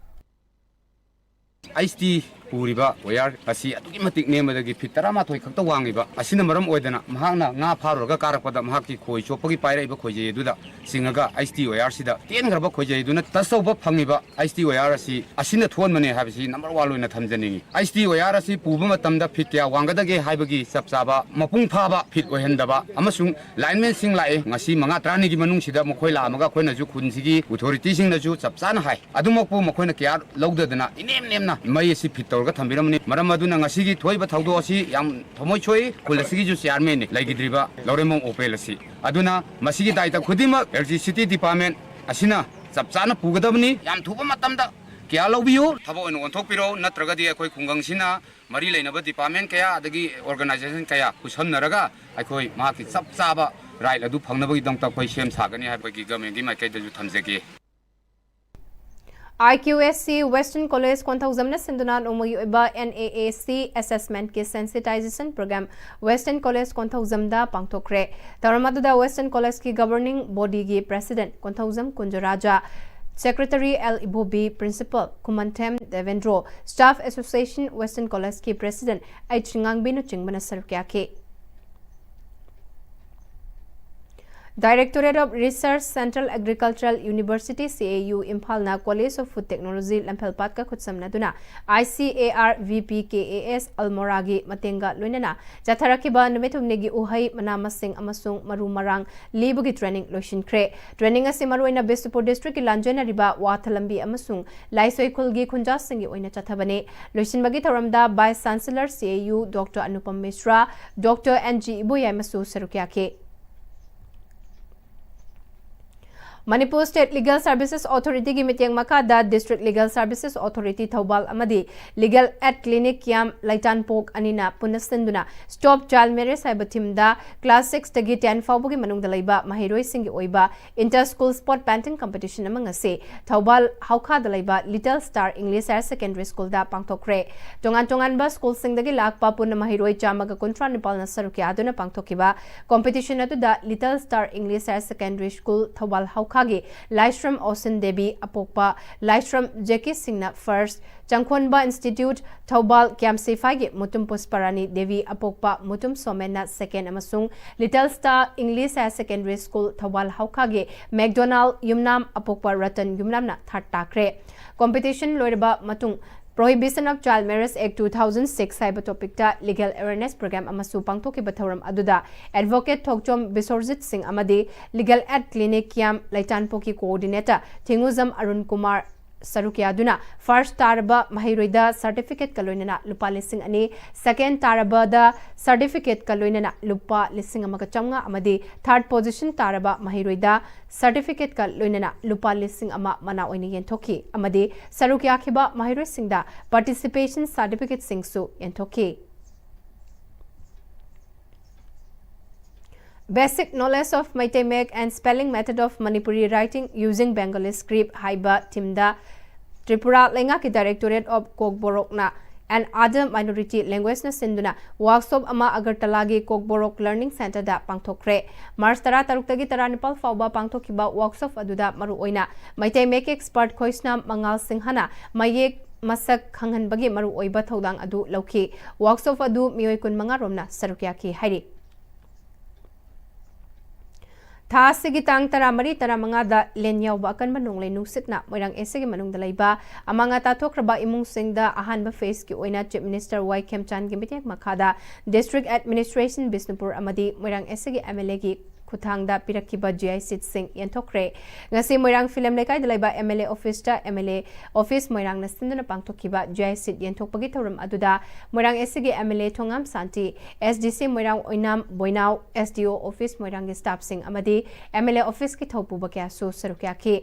ꯑꯩꯁ ꯇꯤ ꯄꯨꯔꯤꯕ ꯋꯥꯌꯔ ꯑꯁꯤ ꯑꯗꯨꯛꯀꯤ ꯃꯇꯤꯛ ꯅꯦꯝꯕꯗꯒꯤ ꯐꯤꯠ ꯇꯔꯥꯃꯥꯊꯣꯏ ꯈꯛꯇ ꯋꯥꯡꯂꯤꯕ ꯑꯁꯤꯅ ꯃꯔꯝ ꯑꯣꯏꯗꯅ ꯃꯍꯥꯛꯅ ꯉꯥ ꯐꯥꯔꯨꯔꯒ ꯀꯥꯔꯛꯄꯗ ꯃꯍꯥꯛꯀꯤ ꯈꯣꯏ ꯆꯣꯞꯄꯒꯤ ꯄꯥꯏꯔꯛꯏꯕ ꯈꯣꯏꯖꯩ ꯑꯗꯨꯗ ꯆꯤꯡꯉꯒ ꯑꯩꯆ ꯇꯤ ꯋꯥꯌꯔꯁꯤꯗ ꯇꯦꯟꯈ꯭ꯔꯕ ꯈꯣꯏꯖꯩ ꯑꯗꯨꯅ ꯇꯁ ꯇꯧꯕ ꯐꯪꯉꯤꯕ ꯑꯩꯆ ꯇꯤ ꯋꯥꯌꯔ ꯑꯁꯤ ꯑꯁꯤꯅ ꯊꯣꯛꯍꯟꯕꯅꯦ ꯍꯥꯏꯕꯁꯤ ꯅꯝꯕꯔ ꯋꯥꯟ ꯑꯣꯏꯅ ꯊꯝꯖꯅꯤꯡꯏ꯫ ꯑꯩꯆ ꯇꯤ ꯋꯥꯌꯔ ꯑꯁꯤ ꯄꯨꯕ ꯃꯇꯝꯗ ꯐꯤꯠ ꯀꯌꯥ ꯋꯥꯡꯒꯗꯒꯦ ꯍꯥꯏꯕꯒꯤ ꯆꯞ ꯆꯥꯕ ꯃꯄꯨꯡ ꯐꯥꯕ ꯐꯤꯠ ꯑꯣꯏꯍꯟꯗꯕ ꯑꯃꯁꯨꯡ ꯂꯥꯏꯟꯃꯦꯟꯁꯤꯡ ꯂꯥꯛꯑꯦ꯫ ꯉꯁꯤ ꯃꯉꯥ ꯇꯔꯥꯅꯤꯒꯤ ꯃꯅꯨꯡꯁꯤꯗ ꯃꯈꯣꯏ ꯂꯥꯛꯑꯝꯃꯒ ꯑꯩꯈꯣꯏꯅꯁꯨ ꯈꯨꯟꯁꯤꯒꯤ ꯑꯣꯊꯣꯔꯤꯇꯤꯁꯤꯡꯅꯁꯨ ꯆꯞ ꯆꯥꯅ ꯍꯥꯏ꯫ ꯑꯗꯨꯃꯛꯄꯨ ꯃꯈꯣꯏꯅ ꯀꯤꯌꯥꯔ ꯂꯧꯗꯗꯅ ꯏꯅꯦꯝ ꯅꯦꯝꯅ ꯃꯩ ꯑꯁꯤ ꯐꯤꯠ ꯇꯧꯔꯒ ꯊꯝꯕꯤꯔꯝꯕꯅꯤ꯫ ꯃꯔꯝ ꯑꯗꯨꯅ ꯉꯁꯤꯒꯤ ꯊꯣꯛꯏꯕ ꯊꯧꯗꯣꯛ ꯑꯁꯤ ꯌꯥꯝ ꯊꯃꯣꯏ ꯁꯣꯛꯏ꯫ ꯈꯨꯜ ꯑꯁꯤꯒꯤꯁꯨ ꯆꯤꯌꯥꯔꯃꯦꯟꯅꯤ ꯂꯩꯈꯤꯗ꯭ꯔꯤꯕ ꯂꯧꯔꯦꯝꯕꯝ ꯑꯣꯄꯦꯜ ꯑꯁꯤ꯫ ꯑꯗꯨꯅ ꯃꯁꯤꯒꯤ ꯗꯥꯏꯇ ꯈꯨꯗꯤꯡꯃꯛ ꯑꯦꯂꯦꯛꯇ꯭ꯔꯤꯁꯤꯇꯤ ꯗꯤꯄꯥꯔꯠꯃꯦꯟ ꯑꯁꯤꯅ ꯆꯞ ꯆꯥꯅ ꯄꯨꯒꯗꯕꯅꯤ꯫ ꯌꯥꯝ ꯊꯨꯕ ꯃꯇꯝꯗ ꯀꯤꯌꯥꯔ ꯂꯧꯕꯤꯌꯨ꯫ ꯊꯕꯛ ꯑꯣꯏꯅ ꯑꯣꯟꯊꯣꯛꯄꯤꯔꯣ, ꯅꯠꯇ꯭ꯔꯒꯗꯤ ꯑꯩꯈꯣꯏ ꯈꯨꯡꯒꯪꯁꯤꯅ ꯃꯔꯤ ꯂꯩꯅꯕ ꯗꯤꯄꯥꯔꯠꯃꯦꯟ ꯀꯌꯥ ꯑꯗꯒꯤ ꯑꯣꯔꯒꯅꯥꯏꯖꯦꯁꯟ ꯀꯌꯥ ꯈꯨꯠꯁꯝꯅꯔꯒ ꯑꯩꯈꯣꯏ ꯃꯍꯥꯛꯀꯤ ꯆꯞ ꯆꯥꯕ ꯔꯥꯏꯠ ꯑꯗꯨ ꯐꯪꯅꯕꯒꯤꯗꯃꯛꯇ ꯑꯩꯈꯣꯏ ꯁꯦꯝ ꯁꯥꯒꯅꯤ ꯍꯥꯏꯕꯒꯤ ꯒꯃꯦꯟꯒꯤ ꯃꯥꯏꯀꯩꯗꯁꯨ ꯊꯝꯖꯒꯦ꯫ ꯑꯥꯏ Q S C western college ꯀꯣꯟꯊꯧꯖꯝꯅ ꯁꯤꯟꯗꯨꯅ ꯅꯣꯡꯃꯒꯤ ꯑꯣꯏꯕ ꯑꯦꯟ ꯑꯦ ꯑꯦ ꯁꯤ ꯑꯦꯁꯦꯁꯃꯦꯟꯠꯀꯤ ꯁꯦꯟꯁꯤꯇꯥꯏꯖꯦꯁꯟ ꯄ꯭ꯔꯣꯒ꯭ꯔꯥꯝ ꯋꯦꯁꯇꯔꯟ ꯀꯣꯂꯦꯖ ꯀꯣꯟꯊꯧꯖꯝꯗ ꯄꯥꯡꯊꯣꯛꯈ꯭ꯔꯦ꯫ ꯊꯧꯔꯝ ꯑꯗꯨꯗ ꯋꯦꯁꯇꯔꯟ ꯀꯣꯂꯦꯖꯀꯤ ꯒꯕꯔꯅꯤꯡ ꯕꯣꯗꯤꯒꯤ president Konthoujam Kunjaraja, secretary L Ibobi, principal Khumanthem Debendro, staff association western ꯀꯣꯂꯦꯖꯀꯤ ꯄ꯭ꯔꯦꯁꯤꯗꯦꯟꯠ ꯑꯩꯆ ꯉꯥꯡꯕꯤꯅꯆꯤꯡꯕꯅ ꯁꯔꯨꯛ ꯌꯥꯈꯤ꯫ Directorate of Research, Central Agricultural University, C A U, ꯏꯝꯐꯥꯜꯅ College of Food Technology ꯂꯝꯐꯦꯜꯄꯥꯠꯀ ꯈꯨꯠꯁꯝꯅꯗꯨꯅ I C A R V P K A S ꯑꯜꯃꯣꯔꯥꯒꯤ ꯃꯇꯦꯡꯒ ꯂꯣꯏꯅꯅ ꯆꯠꯊꯔꯛꯈꯤꯕ ꯅꯨꯃꯤꯠ ꯍꯨꯝꯅꯤꯒꯤ ꯎꯍꯩ, ꯃꯅꯥ ꯃꯁꯤꯡ ꯑꯃꯁꯨꯡ ꯃꯔꯨ ꯃꯔꯥꯡ ꯂꯤꯕꯒꯤ training ꯂꯣꯏꯁꯤꯟꯈ꯭ꯔꯦ꯫ Training ꯑꯁꯤ ꯃꯔꯨꯑꯣꯏꯅ ꯕꯤꯁꯅꯨꯄꯨꯔ district ꯀꯤ ꯂꯥꯟꯖꯦꯟꯅꯔꯤꯕ ꯋꯥꯊ ꯂꯝꯕꯤ ꯑꯃꯁꯨꯡ ꯂꯥꯏꯁꯣꯏ ꯈꯨꯜꯒꯤ ꯈꯨꯟꯖꯥꯁꯤꯡꯒꯤ ꯑꯣꯏꯅ ꯆꯠꯊꯕꯅꯤ꯫ ꯂꯣꯏꯁꯤꯟꯕꯒꯤ ꯊꯧꯔꯝꯗ Vice Chancellor, C A U, Doctor Anupam Mishra, Doctor N G ꯏꯕꯣꯌꯥꯏꯃꯁꯨ ꯁꯔꯨꯛ ꯌꯥꯈꯤ꯫ Manipur State Legal Services Authority ꯒꯤ ꯃꯤꯠꯌꯦꯡ ꯃꯈꯥꯗ District Legal Services Authority Thoubal ꯑꯃꯗꯤ Legal Aid Clinic ꯀ꯭ꯌꯥꯝ ꯂꯩꯇꯥꯟꯄꯣꯛ ꯑꯅꯤꯅ ꯄꯨꯟꯅ ꯁꯤꯟꯗꯨꯅ Stop Child Marriage ꯍꯥꯏꯕ theme ꯗ class six ꯇꯒꯤ ten ꯐꯥꯎꯕꯒꯤ ꯃꯅꯨꯡꯗ ꯂꯩꯕ ꯃꯍꯩꯔꯣꯏꯁꯤꯡꯒꯤ ꯑꯣꯏꯕ inter school sport painting competition ꯑꯃ ꯉꯁꯤ ꯊꯧꯕꯥꯜ ꯍꯧꯈꯥꯗ ꯂꯩꯕ Little Star English Higher Secondary School ꯗ ꯄꯥꯡꯊꯣꯛꯈ꯭ꯔꯦ꯫ ꯇꯣꯉꯥꯟ ꯇꯣꯉꯥꯟꯕ school ꯁꯤꯡꯗꯒꯤ ꯂꯥꯛꯄ ꯄꯨꯟꯅ ꯃꯍꯩꯔꯣꯏ ꯆꯥꯝꯃꯒ ꯀꯨꯟꯊ꯭ꯔꯥ ꯅꯤꯄꯥꯜꯅ ꯁꯔꯨꯛ ꯌꯥꯗꯨꯅ ꯄꯥꯡꯊꯣꯛꯈꯤꯕ competition ꯑꯗꯨꯗ Little Star English Higher Secondary School ꯊꯧꯕꯥꯜ ꯍꯧꯈꯥ ꯍꯥꯎꯈꯥꯒꯤ ꯂꯥꯏꯁ꯭ꯔꯝ ꯑꯣꯁꯤꯟ ꯗꯦꯕꯤ ꯑꯄꯣꯛꯄ ꯂꯥꯏꯁ꯭ꯔꯝ ꯖꯦꯀꯤ ꯁꯤꯡꯅ first, ꯆꯪꯈꯣꯟꯕ Institute, ꯊꯧꯕꯥꯜ ꯀ꯭ꯌꯥꯝ ꯁꯤꯐꯥꯏꯒꯤ ꯃꯨꯇꯨꯝ ꯄꯨꯁꯄꯔꯥꯅꯤ ꯗꯦꯕꯤ ꯑꯄꯣꯛꯄ ꯃꯨꯇꯨꯝ ꯁꯣꯃꯦꯟꯅ second ꯑꯃꯁꯨꯡ Little Star English Higher Secondary School, Thoubal ꯍꯥꯎꯈꯥꯒꯤ McDonald's ꯌꯨꯝꯅꯥꯝ ꯑꯄꯣꯛꯄ ꯔꯇꯟ ꯌꯨꯝꯅꯥꯝꯅ third ꯇꯥꯈ꯭ꯔꯦ꯫ Competition ꯂꯣꯏꯔꯕ ꯃꯇꯨꯡ Prohibition of Child Marriage Act two thousand six ꯍꯥꯏꯕ topicꯇ legal awareness program ꯑꯃꯁꯨ ꯄꯥꯡꯊꯣꯛꯈꯤꯕ ꯊꯧꯔꯝ ꯑꯗꯨꯗ Advocate ꯊꯣꯛꯆꯣꯝ ꯕꯤꯁꯣꯔꯖꯤꯠ ꯁꯤꯡ ꯑꯃꯗꯤ Legal Aid Clinic ꯀ꯭ꯌꯥꯝ ꯂꯩꯇꯥꯟꯄꯣꯛꯀꯤ coordinator ꯊꯤꯡꯉꯨꯖꯝ ꯑꯔꯨꯟ ꯀꯨꯃꯥꯔ ꯁꯔꯨꯛ ꯌꯥꯗꯨꯅ first ꯇꯥꯔꯕ ꯃꯍꯩꯔꯣꯏꯗ certificateꯀ ꯂꯣꯏꯅꯅ ꯂꯨꯄꯥ ꯂꯤꯁꯤꯡ ꯑꯅꯤ, second ꯇꯥꯔꯕꯗ certificateꯀ ꯂꯣꯏꯅꯅ ꯂꯨꯄꯥ ꯂꯤꯁꯤꯡ ꯑꯃꯒ ꯆꯥꯝꯃꯉꯥ ꯑꯃꯗꯤ third position ꯇꯥꯔꯕ ꯃꯍꯩꯔꯣꯏꯗ certificateꯀ ꯂꯣꯏꯅꯅ ꯂꯨꯄꯥ ꯂꯤꯁꯤꯡ ꯑꯃ ꯃꯅꯥ ꯑꯣꯏꯅ ꯌꯦꯟꯊꯣꯛꯈꯤ ꯑꯃꯗꯤ ꯁꯔꯨꯛ ꯌꯥꯈꯤꯕ ꯃꯍꯩꯔꯣꯏꯁꯤꯡꯗ participation certificateꯁꯤꯡꯁꯨ ꯌꯦꯟꯊꯣꯛꯈꯤ꯫ Basic Knowledge of Meitei Mayek and Spelling Method of Manipuri Writing Using Bengali Script ꯍꯥꯏꯕ themeꯗ ꯇ꯭ꯔꯤꯄꯨꯔꯥ ꯂꯩꯉꯥꯛꯀꯤ Directorate of Kokborokꯅ and Other Minority Languageꯅ ꯁꯤꯟꯗꯨꯅ workshop ꯑꯃ ꯑꯒꯔꯇꯂꯥꯒꯤ Kokborok Learning Centreꯗ ꯄꯥꯡꯊꯣꯛꯈ꯭ꯔꯦ꯫ March ꯇꯔꯥꯇꯔꯨꯛꯇꯒꯤ ꯇꯔꯥꯅꯤꯄꯥꯜ ꯐꯥꯎꯕ ꯄꯥꯡꯊꯣꯛꯈꯤꯕ workshop ꯑꯗꯨꯗ ꯃꯔꯨꯑꯣꯏꯅ ꯃꯩꯇꯩ ꯃꯌꯦꯛ expert ꯈꯣꯏꯁꯅꯥꯝ ꯃꯉꯥꯜ ꯁꯤꯡꯍꯅ ꯃꯌꯦꯛ ꯃꯁꯛ ꯈꯪꯍꯟꯕꯒꯤ ꯃꯔꯨꯑꯣꯏꯕ ꯊꯧꯗꯥꯡ ꯑꯗꯨ ꯂꯧꯈꯤ꯫ Workshop ꯑꯗꯨ ꯃꯤꯑꯣꯏ ꯀꯨꯟꯃꯉꯥ ꯔꯣꯝꯅ ꯁꯔꯨꯛ ꯌꯥꯈꯤ ꯍꯥꯏꯔꯤ꯫ ꯊꯥ ꯑꯁꯤꯒꯤ ꯇꯥꯡ ꯇꯔꯥꯃꯔꯤ, ꯇꯔꯥꯃꯉꯥꯗ ꯂꯦꯟ ꯌꯥꯎꯕ ꯑꯀꯟꯕ ꯅꯣꯡꯂꯩ ꯅꯨꯡꯁꯤꯠꯅ ꯃꯣꯏꯔꯥꯡ ꯑꯦꯁꯤꯒꯤ ꯃꯅꯨꯡꯗ ꯂꯩꯕ ꯑꯃꯥꯡ ꯑꯇꯥ ꯊꯣꯛꯈ꯭ꯔꯕ ꯏꯃꯨꯡꯁꯤꯡꯗ ꯑꯍꯥꯟꯕ phaseꯀꯤ ꯑꯣꯏꯅ Chief Minister ꯋꯥꯏ ꯈꯦꯝꯆꯥꯟꯒꯤ ꯃꯤꯠꯌꯦꯡ ꯃꯈꯥꯗ District Administration ꯕꯤꯁꯅꯨꯄꯨꯔ ꯑꯃꯗꯤ ꯃꯣꯏꯔꯥꯡ ꯑꯦꯁꯤꯒꯤ MLAꯒꯤ ꯈꯨꯠꯊꯥꯡꯗ ꯄꯤꯔꯛꯈꯤꯕ GI sheetꯁꯤꯡ ꯌꯦꯟꯊꯣꯛꯈ꯭ꯔꯦ꯫ ꯉꯁꯤ ꯃꯣꯏꯔꯥꯡ ꯐꯤꯂꯝ ꯂꯩꯀꯥꯏꯗ ꯂꯩꯕ MLA officeꯇ MLA office ꯃꯣꯏꯔꯥꯡꯅ ꯁꯤꯟꯗꯨꯅ ꯄꯥꯡꯊꯣꯛꯈꯤꯕ GI sheet ꯌꯦꯟꯊꯣꯛꯄꯒꯤ ꯊꯧꯔꯝ ꯑꯗꯨꯗ ꯃꯣꯏꯔꯥꯡ ꯑꯦꯁꯤꯒꯤ MLA ꯊꯣꯉꯥꯝ ꯁꯥꯟꯇꯤ, SDC ꯃꯣꯏꯔꯥꯡ ꯑꯣꯏꯅꯥꯝ ꯕꯣꯏꯅꯥꯎ, SDO office ꯃꯣꯏꯔꯥꯡꯒꯤ staffꯁꯤꯡ ꯑꯃꯗꯤ MLA officeꯀꯤ ꯊꯧꯄꯨꯕ ꯀꯌꯥꯁꯨ ꯁꯔꯨꯛ ꯌꯥꯈꯤ꯫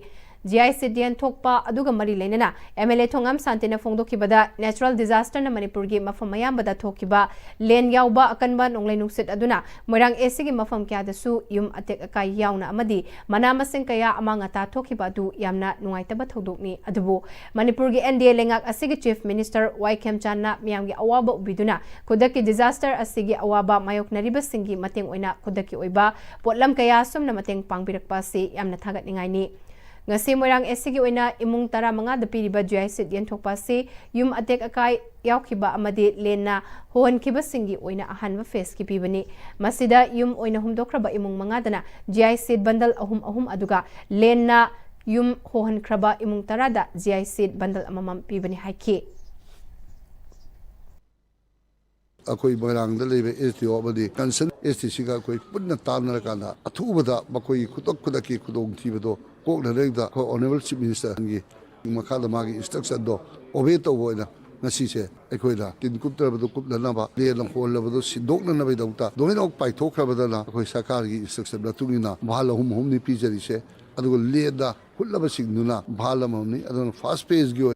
ꯖꯤ ꯑꯥꯏ ꯁꯤꯠ ꯌꯦꯟꯊꯣꯛꯄ ꯑꯗꯨꯒ ꯃꯔꯤ ꯂꯩꯅꯅ ꯑꯦꯝ ꯑꯦꯜ ꯑꯦ ꯊꯣꯉꯥꯝ ꯁꯥꯟꯇꯤꯅ ꯐꯣꯡꯗꯣꯛꯈꯤꯕꯗ natural disasterꯅ ꯃꯅꯤꯄꯨꯔꯒꯤ ꯃꯐꯝ ꯑꯌꯥꯝꯕꯗ ꯊꯣꯛꯈꯤꯕ ꯂꯦꯟ ꯌꯥꯎꯕ ꯑꯀꯟꯕ ꯅꯣꯡꯂꯩ ꯅꯨꯡꯁꯤꯠ ꯑꯗꯨꯅ ꯃꯣꯏꯔꯥꯡ ꯑꯦ ꯁꯤꯒꯤ ꯃꯐꯝ ꯀꯌꯥꯗꯁꯨ ꯌꯨꯝ ꯑꯇꯦꯛ ꯑꯀꯥꯏ ꯌꯥꯎꯅ ꯑꯃꯗꯤ ꯃꯅꯥ ꯃꯁꯤꯡ ꯀꯌꯥ ꯑꯃꯥꯡ ꯑꯇꯥ ꯊꯣꯛꯈꯤꯕ ꯑꯗꯨ ꯌꯥꯝꯅ ꯅꯨꯡꯉꯥꯏꯇꯕ ꯊꯧꯗꯣꯛꯅꯤ꯫ ꯑꯗꯨꯕꯨ ꯃꯅꯤꯄꯨꯔꯒꯤ ꯑꯦꯟ ꯗꯤ ꯑꯦ ꯂꯩꯉꯥꯛ ꯑꯁꯤꯒꯤ Chief Minister ꯋꯥꯏ ꯈꯦꯝꯆꯥꯟꯅ ꯃꯤꯌꯥꯝꯒꯤ ꯑꯋꯥꯕ ꯎꯕꯤꯗꯨꯅ ꯈꯨꯗꯛꯀꯤ disaster ꯑꯁꯤꯒꯤ ꯑꯋꯥꯕ ꯃꯥꯌꯣꯛꯅꯔꯤꯕꯁꯤꯡꯒꯤ ꯃꯇꯦꯡ ꯑꯣꯏꯅ ꯈꯨꯗꯛꯀꯤ ꯑꯣꯏꯕ ꯄꯣꯠꯂꯝ ꯀꯌꯥ ꯑꯁꯨꯝꯅ ꯃꯇꯦꯡ ꯄꯥꯡꯕꯤꯔꯛꯄ ꯑꯁꯤ ꯌꯥꯝꯅ ꯊꯥꯒꯠꯅꯤꯡꯉꯥꯏꯅꯤ꯫ ꯉꯁꯤ ꯃꯣꯏꯔꯥꯡ ꯑꯦ ꯁꯤꯒꯤ ꯑꯣꯏꯅ ꯏꯃꯨꯡ ꯇꯔꯥꯃꯉꯥꯗ ꯄꯤꯔꯤꯕ ꯖꯤ ꯑꯥꯏ ꯁꯤꯠ ꯌꯦꯟꯊꯣꯛꯄ ꯑꯁꯤ ꯌꯨꯝ ꯑꯇꯦꯛ ꯑꯀꯥꯏ ꯌꯥꯎꯈꯤꯕ ꯑꯃꯗꯤ ꯂꯦꯟꯅ ꯍꯣꯍꯟꯈꯤꯕꯁꯤꯡꯒꯤ ꯑꯣꯏꯅ ꯑꯍꯥꯟꯕ phaseꯀꯤ ꯄꯤꯕꯅꯤ꯫ ꯃꯁꯤꯗ ꯌꯨꯝ ꯑꯣꯏꯅ ꯍꯨꯝꯗꯣꯛꯈ꯭ꯔꯕ ꯏꯃꯨꯡ ꯃꯉꯥꯗꯅ ꯖꯤ ꯑꯥꯏ ꯁꯤꯠ bundle ꯑꯍꯨꯝ ꯑꯍꯨꯝ, ꯑꯗꯨꯒ ꯂꯦꯟꯅ ꯌꯨꯝ ꯍꯣꯍꯟꯈ꯭ꯔꯕ ꯏꯃꯨꯡ ꯇꯔꯥꯗ ꯖꯤ ꯑꯥꯏ ꯁꯤꯠ bundle ꯑꯃꯃꯝ ꯄꯤꯕꯅꯤ ꯍꯥꯏꯈꯤ꯫ ꯑꯩꯈꯣꯏ ꯃꯣꯏꯔꯥꯡꯗ ꯂꯩꯕ ꯑꯦꯁ ꯗꯤ ꯑꯣ ꯑꯃꯗꯤ concerned ꯑꯦꯁ ꯗꯤ ꯁꯤꯒ ꯑꯩꯈꯣꯏ ꯄꯨꯟꯅ ꯇꯥꯟꯅꯔꯀꯥꯟꯗ ꯑꯊꯨꯕꯗ ꯃꯈꯣꯏꯒꯤ ꯈꯨꯗꯛ ꯈꯨꯗꯛꯀꯤ ꯈꯨꯗꯣꯡꯊꯤꯕꯗꯣ ꯀꯣꯛꯅꯅꯕꯒꯤꯗꯃꯛꯇ ꯑꯩꯈꯣꯏ Honourable Chief Ministerꯒꯤ ꯃꯈꯥꯗ ꯃꯥꯒꯤ instructionꯗꯣ obey ꯇꯧꯕ ꯑꯣꯏꯅ ꯉꯁꯤꯁꯦ ꯑꯩꯈꯣꯏꯅ ꯇꯤꯟ ꯀꯨꯞꯇ꯭ꯔꯕꯗꯨ ꯀꯨꯞꯅꯅꯕ, ꯂꯦꯟꯅ ꯍꯣꯜꯂꯕꯗꯨ ꯁꯤꯟꯗꯣꯛꯅꯅꯕꯒꯤꯗꯃꯛꯇ ꯂꯣꯏꯅꯃꯛ ꯄꯥꯏꯊꯣꯛꯈ꯭ꯔꯕꯗꯅ ꯑꯩꯈꯣꯏ ꯁꯔꯀꯥꯔꯒꯤ instruction ꯃꯇꯨꯡ ꯏꯟꯅ ꯚꯥꯜ ꯑꯍꯨꯝ ꯑꯍꯨꯝꯅꯤ ꯄꯤꯖꯔꯤꯁꯦ꯫ ꯑꯗꯨꯒ ꯂꯦꯟꯗ ꯍꯨꯠꯂꯕꯁꯤꯡꯗꯨꯅ ꯚꯥꯜ ꯑꯃꯃꯝꯅꯤ꯫ ꯑꯗꯨꯅ first phaseꯒꯤ ꯑꯣꯏꯅ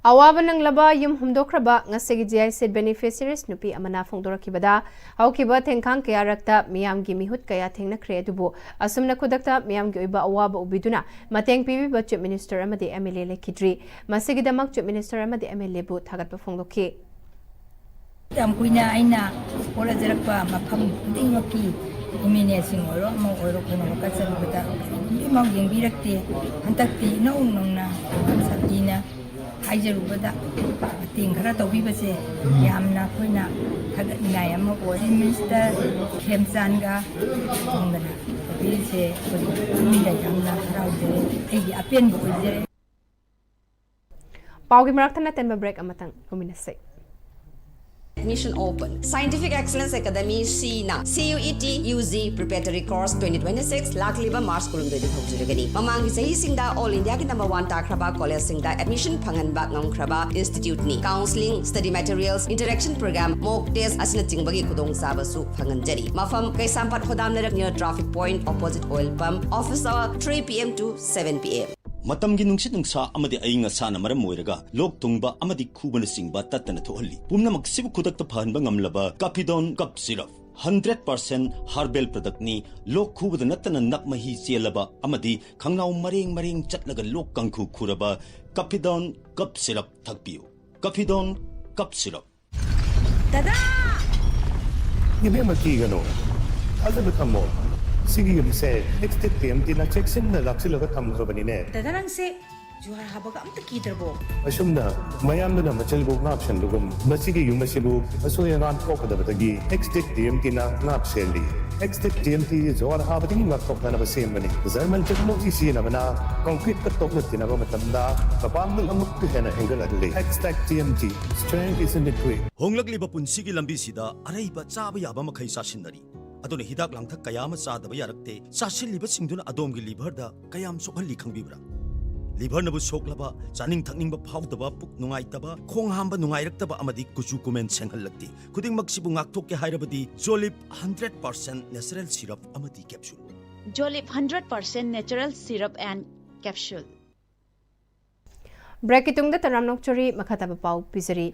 ꯑꯋꯥꯕ ꯅꯪꯂꯕ ꯌꯨꯝ ꯍꯨꯝꯗꯣꯛꯈ꯭ꯔꯕ ꯉꯁꯤꯒꯤ ꯖꯤ ꯑꯥꯏ ꯁꯤꯠ beneficiaries ꯅꯨꯄꯤ ꯑꯃꯅ ꯐꯣꯡꯗꯣꯔꯛꯈꯤꯕꯗ ꯍꯧꯈꯤꯕ ꯊꯦꯡꯈꯥꯡ ꯀꯌꯥꯔꯛꯇ ꯃꯤꯌꯥꯝꯒꯤ ꯃꯤꯍꯨꯠ ꯀꯌꯥ ꯊꯦꯡꯅꯈ꯭ꯔꯦ, ꯑꯗꯨꯕꯨ ꯑꯁꯨꯝꯅ ꯈꯨꯗꯛꯇ ꯃꯤꯌꯥꯝꯒꯤ ꯑꯣꯏꯕ ꯑꯋꯥꯕ ꯎꯕꯤꯗꯨꯅ ꯃꯇꯦꯡ ꯄꯤꯕꯤꯕ Chief Minister ꯑꯃꯗꯤ ꯑꯦꯝ ꯑꯦꯜ ꯑꯦ ꯂꯩꯈꯤꯗ꯭ꯔꯤ꯫ ꯃꯁꯤꯒꯤꯗꯃꯛ Chief Minister ꯑꯃꯗꯤ ꯑꯦꯝ ꯑꯦꯜ ꯑꯦꯕꯨ ꯊꯥꯒꯠꯄ ꯐꯣꯡꯗꯣꯛꯈꯤ꯫ ꯌꯥꯝ ꯀꯨꯏꯅ ꯑꯩꯅ ꯍꯣꯠꯅꯖꯔꯛꯄ ꯃꯐꯝ ꯈꯨꯗꯤꯡꯃꯛꯀꯤ ꯑꯦꯝ ꯑꯦꯜ ꯑꯦꯁꯤꯡ ꯑꯣꯏꯔꯣ, ꯑꯃ ꯑꯣꯏꯔꯣ, ꯑꯩꯈꯣꯏꯅ ꯋꯥꯀꯠ ꯆꯠꯂꯨꯕꯗ ꯀꯔꯤꯒꯨꯝꯕ ꯑꯃ ꯌꯦꯡꯕꯤꯔꯛꯇꯦ꯫ ꯍꯟꯗꯛꯇꯤ ꯏꯅꯧ ꯅꯧꯅ ꯁꯛꯇꯤꯅ ꯍꯥꯏꯖꯔꯨꯕꯗ ꯃꯇꯦꯡ ꯈꯔ ꯇꯧꯕꯤꯕꯁꯦ ꯌꯥꯝꯅ ꯑꯩꯈꯣꯏꯅ ꯊꯥꯒꯠꯅꯤꯡꯉꯥꯏ ꯑꯃ ꯑꯣꯏ꯫ ꯃꯤꯅꯤꯁꯇꯔ ꯈꯦꯝꯆꯥꯟꯒ ꯇꯧꯗꯅ ꯇꯧꯕꯤꯔꯤꯁꯦ ꯑꯩꯈꯣꯏ ꯄꯨꯛꯅꯤꯡꯗ ꯌꯥꯝꯅ ꯍꯔꯥꯎꯖꯩ꯫ ꯑꯩꯒꯤ ꯑꯄꯦꯟꯕ ꯑꯣꯏꯖꯔꯦ꯫ ꯄꯥꯎꯒꯤ ꯃꯔꯛ ꯊꯠꯅ ꯇꯦꯟꯕ break ꯑꯃꯇꯪ ꯂꯧꯃꯤꯟꯅꯁꯤ꯫ Admission open꯫ Scientific Excellence Academy, ꯁꯤꯅ C U E T, U G Preparatory Course twenty twenty-six ꯂꯥꯛꯂꯤꯕ ꯃꯥꯔꯆ ꯀꯨꯟꯍꯨꯝꯗꯣꯏꯗꯒꯤ ꯍꯧꯖꯔꯒꯅꯤ꯫ ꯃꯃꯥꯡꯒꯤ ꯆꯍꯤꯁꯤꯡꯗ all India ꯒꯤ number one ꯇꯥꯈ꯭ꯔꯕ ꯀꯣꯂꯦꯖꯁꯤꯡꯗ admission ꯐꯪꯍꯟꯕ ꯉꯝꯈ꯭ꯔꯕ institute ꯅꯤ꯫ Counselling, study materials, interaction program, mock test ꯑꯁꯤꯅꯆꯤꯡꯕꯒꯤ ꯈꯨꯗꯣꯡꯆꯥꯕꯁꯨ ꯐꯪꯍꯟꯖꯔꯤ꯫ ꯃꯐꯝ: ꯀꯩꯁꯥꯝꯄꯥꯠ ꯍꯣꯗꯥꯝ ꯂꯩꯔꯛ near traffic point opposite oil pump, office hour three P M to seven P M꯫ ꯃꯇꯝꯒꯤ ꯅꯨꯡꯁꯤꯠ ꯅꯨꯡꯁꯥ ꯑꯃꯗꯤ ꯑꯏꯪ ꯑꯁꯥꯅ ꯃꯔꯝ ꯑꯣꯏꯔꯒ ꯂꯣꯛ ꯊꯨꯡꯕ ꯑꯃꯗꯤ ꯈꯨꯕꯅꯆꯤꯡꯕ ꯇꯠꯇꯅ ꯊꯣꯛꯍꯜꯂꯤ꯫ ꯄꯨꯝꯅꯃꯛꯁꯤꯕꯨ ꯈꯨꯗꯛꯇ ꯐꯍꯟꯕ ꯉꯝꯂꯕ ꯀꯥꯐꯤꯗꯣꯟ ꯀꯞ ꯁꯤꯔꯞ, ꯍꯟꯗ꯭ꯔꯦꯠ ꯄꯥꯔꯁꯦꯟ ꯍꯥꯔꯕꯦꯜ ꯄ꯭ꯔꯗꯛꯅꯤ꯫ ꯂꯣꯛ ꯈꯨꯕꯗ ꯅꯠꯇꯅ ꯅꯞ ꯃꯍꯤ ꯆꯦꯜꯂꯕ ꯑꯃꯗꯤ ꯈꯪꯅꯥꯎ ꯃꯔꯦꯡ ꯃꯔꯦꯡ ꯆꯠꯂꯒ ꯂꯣꯛ ꯀꯥꯡꯈꯨ ꯈꯨꯔꯕ ꯀꯥꯐꯤꯗꯣꯟ ꯀꯞ ꯁꯤꯔꯞ ꯊꯛꯄꯤꯌꯨ꯫ ꯀꯥꯐꯤꯗꯣꯟ ꯀꯞ ꯁꯤꯔꯞ꯫ ꯗꯗꯥ! ꯏꯕꯦꯝꯃ, ꯀꯤꯒꯅꯨ꯫ ꯊꯥꯖꯕ ꯊꯝꯃꯣ꯫ ꯁꯤꯒꯤ ꯌꯨꯝꯁꯦ ꯑꯦꯛꯁꯇꯦꯛ ꯇꯤ ꯑꯦꯝ ꯇꯤꯅ ꯆꯦꯛꯁꯤꯟꯅ ꯂꯥꯛꯁꯤꯜꯂꯒ ꯊꯝꯈ꯭ꯔꯕꯅꯤꯅꯦ꯫ ꯗꯗꯥ, ꯅꯪꯁꯦ ꯖꯨꯍꯥꯔ ꯍꯥꯕꯒ ꯑꯝꯇ ꯀꯤꯗ꯭ꯔꯕꯣ? ꯑꯁꯨꯝꯅ ꯃꯌꯥꯝꯗꯨꯅ ꯃꯆꯤꯜꯕꯨ ꯉꯥꯛ ꯁꯦꯟꯕꯒꯨꯝ, ꯃꯁꯤꯒꯤ ꯌꯨꯝ ꯑꯁꯤꯕꯨ ꯑꯁꯣꯏ ꯑꯉꯥꯝ ꯊꯣꯛꯀꯗꯕꯗꯒꯤ ꯑꯦꯛꯁꯇꯦꯛ ꯇꯤ ꯑꯦꯝ ꯇꯤꯅ ꯉꯥꯛ ꯁꯦꯜꯂꯤ꯫ ꯑꯦꯛꯁꯇꯦꯛ ꯇꯤ ꯑꯦꯝ ꯇꯤ ꯖꯨꯍꯥꯔ ꯍꯥꯕꯗꯒꯤ ꯉꯥꯛꯊꯣꯛꯅꯅꯕ ꯁꯦꯝꯕꯅꯤ꯫ ꯖꯔꯃꯟ ꯇꯦꯛꯅꯣꯂꯣꯖꯤ ꯁꯤꯖꯤꯟꯅꯕꯅ ꯀꯪꯀ꯭ꯔꯤꯠꯀ ꯇꯣꯛꯅ ꯇꯤꯟꯅꯕ ꯃꯇꯝꯗ ꯃꯄꯥꯡꯒꯜ ꯑꯃꯨꯛꯀ ꯍꯦꯟꯅ ꯍꯦꯟꯒꯠꯍꯜꯂꯤ꯫ Xtech T M T, strength is in the grip. ꯍꯣꯡꯂꯛꯂꯤꯕ ꯄꯨꯟꯁꯤꯒꯤ ꯂꯝꯕꯤꯁꯤꯗ ꯑꯔꯩꯕ ꯆꯥꯕ ꯌꯥꯕ ꯃꯈꯩ ꯆꯥꯁꯤꯟꯅꯔꯤ꯫ ꯑꯗꯨꯅ ꯍꯤꯗꯥꯛ ꯂꯥꯡꯊꯛ ꯀꯌꯥ ꯑꯃ ꯆꯥꯗꯕ ꯌꯥꯔꯛꯇꯦ꯫ ꯆꯥꯁꯤꯜꯂꯤꯕꯁꯤꯡꯗꯨꯅ ꯑꯗꯣꯝꯒꯤ ꯂꯤꯚꯔꯗ ꯀꯌꯥꯝ ꯁꯣꯛꯍꯜꯂꯤ ꯈꯪꯕꯤꯕ꯭ꯔꯥ? ꯂꯤꯚꯔꯅꯕꯨ ꯁꯣꯛꯂꯕ, ꯆꯥꯅꯤꯡ ꯊꯛꯅꯤꯡꯕ ꯐꯥꯎꯗꯕ, ꯄꯨꯛ ꯅꯨꯡꯉꯥꯏꯇꯕ, ꯈꯣꯡ ꯍꯥꯝꯕ ꯅꯨꯡꯉꯥꯏꯔꯛꯇꯕ ꯑꯃꯗꯤ ꯀꯨꯆꯨ ꯀꯨꯃꯦꯟ ꯁꯦꯡꯍꯜꯂꯛꯇꯦ꯫ ꯈꯨꯗꯤꯡꯃꯛꯁꯤꯕꯨ ꯉꯥꯛꯊꯣꯛꯀꯦ ꯍꯥꯏꯔꯕꯗꯤ ꯖꯣꯂꯤꯞ ꯍꯟꯗ꯭ꯔꯦꯠ ꯄꯥꯔꯁꯦꯟ natural syrup ꯑꯃꯗꯤ capsule꯫ Jolip hundred percent natural syrup and capsule. ꯕ꯭ꯔꯦꯛꯀꯤ ꯇꯨꯡꯗ ꯇꯔꯥꯝꯅ ꯑꯣꯛꯆꯔꯤ, ꯃꯈꯥ ꯇꯥꯕ ꯄꯥꯎ ꯄꯤꯖꯔꯤ꯫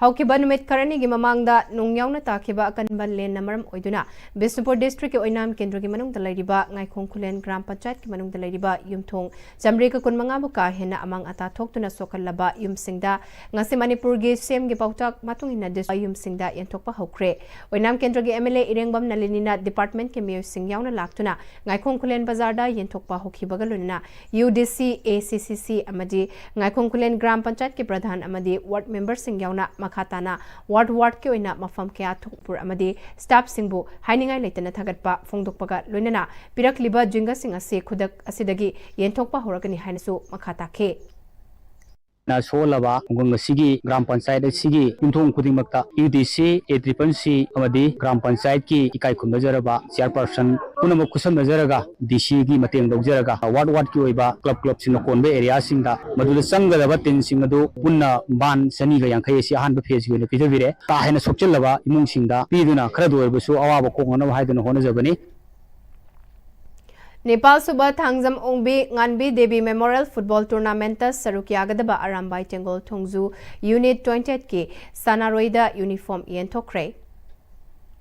ꯍꯧꯈꯤꯕ ꯅꯨꯃꯤꯠ ꯈꯔꯅꯤꯒꯤ ꯃꯃꯥꯡꯗ ꯅꯣꯡ ꯌꯥꯎꯅ ꯇꯥꯈꯤꯕ ꯑꯀꯟꯕ ꯂꯦꯟꯅ ꯃꯔꯝ ꯑꯣꯏꯗꯨꯅ ꯕꯤꯁꯅꯨꯄꯨꯔ ꯗꯤꯁꯇ꯭ꯔꯤꯛꯀꯤ ꯑꯣꯏꯅꯥꯝ ꯀꯦꯟꯗ꯭ꯔꯒꯤ ꯃꯅꯨꯡꯗ ꯂꯩꯔꯤꯕ ꯉꯥꯏꯈꯣꯡ ꯈꯨꯂꯦꯟ ꯒ꯭ꯔꯥꯝ ꯄꯟꯆꯥꯌꯠꯀꯤ ꯃꯅꯨꯡꯗ ꯂꯩꯔꯤꯕ ꯌꯨꯝꯊꯣꯡ ꯆꯥꯃꯔꯤꯒ ꯀꯨꯟꯃꯉꯥꯕꯨ ꯀꯥ ꯍꯦꯟꯅ ꯑꯃꯥꯡ ꯑꯇꯥ ꯊꯣꯛꯇꯨꯅ ꯁꯣꯛꯍꯜꯂꯕ ꯌꯨꯝꯁꯤꯡꯗ ꯉꯁꯤ ꯃꯅꯤꯄꯨꯔꯒꯤ ꯁꯤ ꯑꯦꯝꯒꯤ ꯄꯥꯎꯇꯥꯛ ꯃꯇꯨꯡ ꯏꯟꯅ ꯗꯤꯁ-, ꯌꯨꯝꯁꯤꯡꯗ ꯌꯦꯟꯊꯣꯛꯄ ꯍꯧꯈ꯭ꯔꯦ꯫ ꯑꯣꯏꯅꯥꯝ ꯀꯦꯟꯗ꯭ꯔꯒꯤ ꯑꯦꯝ ꯑꯦꯜ ꯑꯦ ꯏꯔꯦꯡꯕꯝ ꯅꯂꯤꯅꯤꯅ ꯗꯤꯄꯥꯔꯠꯃꯦꯟꯠꯀꯤ ꯃꯤꯑꯣꯏꯁꯤꯡ ꯌꯥꯎꯅ ꯂꯥꯛꯇꯨꯅ ꯉꯥꯏꯈꯣꯡ ꯈꯨꯂꯦꯟ ꯕꯖꯥꯔꯗ ꯌꯦꯟꯊꯣꯛꯄ ꯍꯧꯈꯤꯕꯒ ꯂꯣꯏꯅꯅ ꯌꯨ ꯗꯤ ꯁꯤ, ꯑꯦ ꯁꯤ ꯁꯤ ꯁꯤ ꯑꯃꯗꯤ ꯉꯥꯏꯈꯣꯡ ꯈꯨꯂꯦꯟ ꯒ꯭ꯔꯥꯝ ꯄꯟꯆꯥꯌꯠꯀꯤ ꯄ꯭ꯔꯙꯥꯟ ꯑꯃꯗꯤ ꯋꯥꯔꯗ ꯃꯦꯝꯕꯔꯁꯤꯡ ꯌꯥꯎꯅ ꯃꯈꯥ ꯇꯥꯅ ꯋꯥꯔꯗ ꯋꯥꯔꯗꯀꯤ ꯑꯣꯏꯅ ꯃꯐꯝ ꯀꯌꯥ ꯊꯣꯛꯄꯨꯔ ꯑꯃꯗꯤ ꯁ꯭ꯇꯥꯐꯁꯤꯡꯕꯨ ꯍꯥꯏꯅꯤꯡꯉꯥꯏ ꯂꯩꯇꯅ ꯊꯥꯒꯠꯄ ꯐꯣꯡꯗꯣꯛꯄꯒ ꯂꯣꯏꯅꯅ ꯄꯤꯔꯛꯂꯤꯕ ꯖꯤꯡꯒꯁꯤꯡ ꯑꯁꯤ ꯈꯨꯗꯛ ꯑꯁꯤꯗꯒꯤ ꯌꯦꯟꯊꯣꯛꯄ ꯍꯧꯔꯒꯅꯤ ꯍꯥꯏꯅꯁꯨ ꯃꯈꯥ ꯇꯥꯈꯤ꯫ ꯅ ꯁꯣꯛꯍꯜꯂꯕ ꯈꯨꯡꯒꯪ ꯑꯁꯤꯒꯤ ꯒ꯭ꯔꯥꯝ ꯄꯟꯆꯥꯌꯠ ꯑꯁꯤꯒꯤ ꯌꯨꯝꯊꯣꯡ ꯈꯨꯗꯤꯡꯃꯛꯇ ꯌꯨ ꯗꯤ ꯁꯤ, ꯑꯦ ꯇ꯭ꯔꯤꯄꯜ ꯁꯤ ꯑꯃꯗꯤ ꯒ꯭ꯔꯥꯝ ꯄꯟꯆꯥꯌꯠꯀꯤ ꯏꯀꯥꯏ ꯈꯨꯝꯅꯖꯔꯕ ꯆꯤꯌꯥꯔꯄꯔꯁꯟ ꯄꯨꯝꯅꯃꯛ ꯈꯨꯠꯁꯝꯅꯖꯔꯒ ꯗꯤ ꯁꯤꯒꯤ ꯃꯇꯦꯡ ꯂꯧꯖꯔꯒ ꯋꯥꯔꯗ ꯋꯥꯔꯗꯀꯤ ꯑꯣꯏꯕ ꯀ꯭ꯂꯕ ꯀ꯭ꯂꯕꯁꯤꯡꯅ ꯀꯣꯟꯕ ꯑꯦꯔꯤꯌꯥꯁꯤꯡꯗ ꯃꯗꯨꯗ ꯆꯪꯒꯗꯕ ꯇꯤꯟꯁꯤꯡ ꯑꯗꯨ ꯄꯨꯟꯅ ꯕꯥꯟ ꯆꯅꯤꯒ ꯌꯥꯡꯈꯩ ꯑꯁꯤ ꯑꯍꯥꯟꯕ ꯐꯦꯖꯀꯤ ꯑꯣꯏꯅ ꯄꯤꯖꯕꯤꯔꯦ꯫ ꯀꯥ ꯍꯦꯟꯅ ꯁꯣꯛꯆꯤꯜꯂꯕ ꯏꯃꯨꯡꯁꯤꯡꯗ ꯄꯤꯗꯨꯅ ꯈꯔꯗ ꯑꯣꯏꯔꯕꯁꯨ ꯑꯋꯥꯕ ꯀꯣꯛꯅꯅꯕ ꯍꯥꯏꯗꯨꯅ ꯍꯣꯠꯅꯖꯕꯅꯤ꯫ ꯅꯤꯄꯥꯜ ꯁꯨꯕ ꯊꯥꯡꯖꯝ ꯑꯣꯡꯕꯤ ꯉꯥꯟꯕꯤ ꯗꯦꯕꯤ ꯃꯦꯃꯣꯔꯤꯌꯦꯜ ꯐꯨꯠꯕꯣꯜ ꯇꯨꯔꯅꯥꯃꯦꯟꯠꯇ ꯁꯔꯨꯛ ꯌꯥꯒꯗꯕ ꯑꯔꯥꯝꯕꯥꯏ ꯇꯦꯡꯒꯣꯜ ꯊꯣꯡꯖꯨ ꯌꯨꯅꯤꯠ ꯇ꯭ꯋꯦꯟꯇꯤ ꯑꯩꯠꯀꯤ ꯁꯥꯟꯅꯔꯣꯏꯗ ꯌꯨꯅꯤꯐꯣꯔꯝ ꯌꯦꯟꯊꯣꯛꯈ꯭ꯔꯦ꯫